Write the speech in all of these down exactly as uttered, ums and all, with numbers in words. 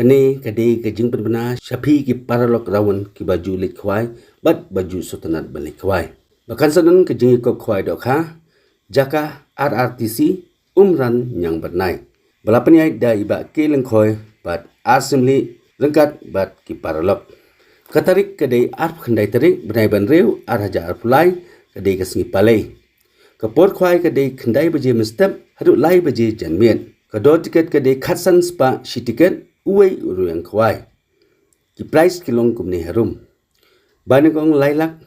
Kane ka dei ka jingpynbna sha phi ki paralok rawan kiba ju leit khwai bad ba ju sngewtynnat ban leit khwai. Ba kan sa don ka jingïakop khwai dohkha, jaka R R T C, Umran Ñiangbyrnai. Ba la pynïaid da i Bah K Lyngkhoi bad ar symli ryngkat bad ki paralok. Ka tarik ka dei arphew khyndai tarik bnai ba hynriew ar hajar arphew lai, ka dei ka sngi Palei. Ka por khwai ka dei khyndai baje mynstep haduh lai baje janmiet. Ka dor tiket ka dei khatsan spah shi tiket uwei u rwiang khwai. Ki prize ki long kumne harum: ba nyngkong lai lak,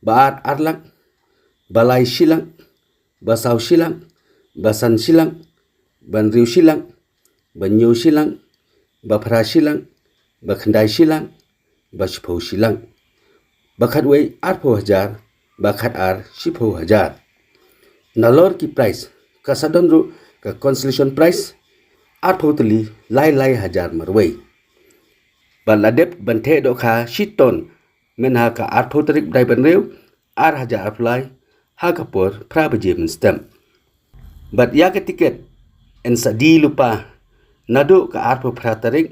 ba ar ar lak, ba lai shi lak, ba saw shi lak, ba san shi lak, ba hynriew shi lak, ba hynñiew shi lak, ba phra shi lak, ba khyndai shi lak, ba shiphew shi lak, ba khatwei arphew hajar, ba khatar shiphew hajar. Nalor ki prize, ka sa don ruh ka consolation prize arphew tylli lai lai hajar marwei. Bad la dep ban theh dohkha shi ton mynha ka arphew tarik bnai ba hynriew ar hajar arphew lai ha ka por phra baje mynstep. Bad ïa ka tiket yn sa die lypa naduh ka arphew phra tarik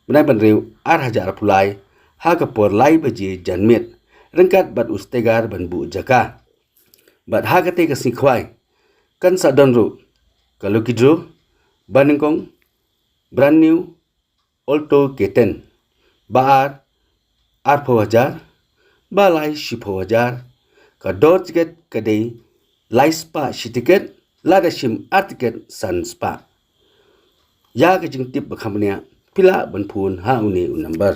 bnai ba hynriew ar hajar arphew lai ha ka por lai baje janmiet, ryngkat bad u stegar ban buh jaka. Bad ha katei ka sngi khwai kan sa don ruh ka lucky draw, ba nyngkong brand new Alto K ten, ba ar arphew hajar, ba lai shiphew hajar. Ka dor tiket ka dei lai spah shi tiket, lada shim ar tiket san spah. Ïa ka jingtip ba kham bniah phi lah ban phone ha une u number.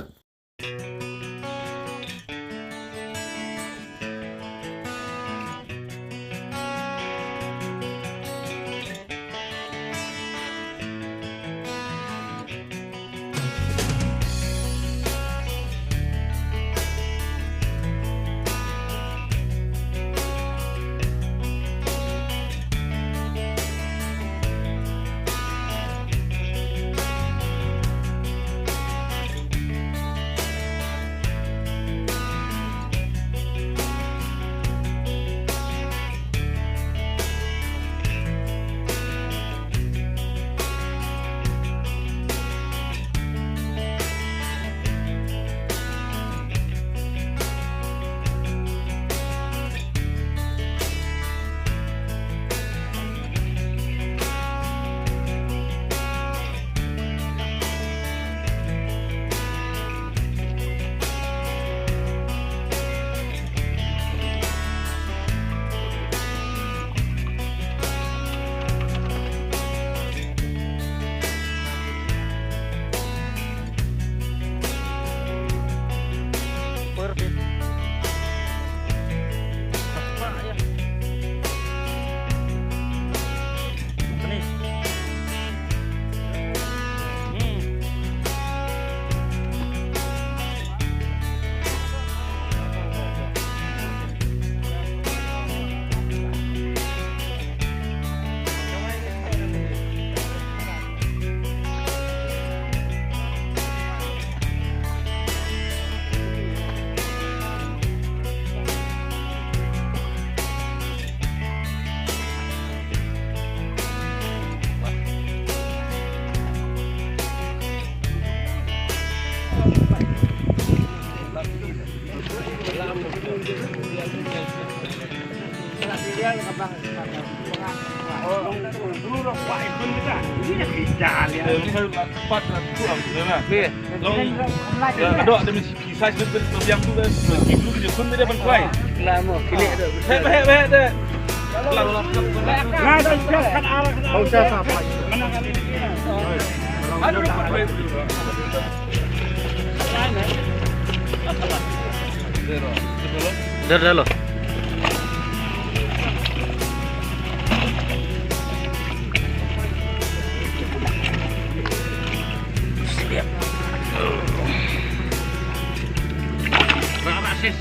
Dah, dah lo.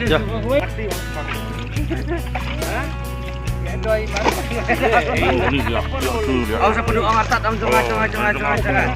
Ya. Awas apa doa ngatat, am, jangan, jangan, jangan, jangan, jangan.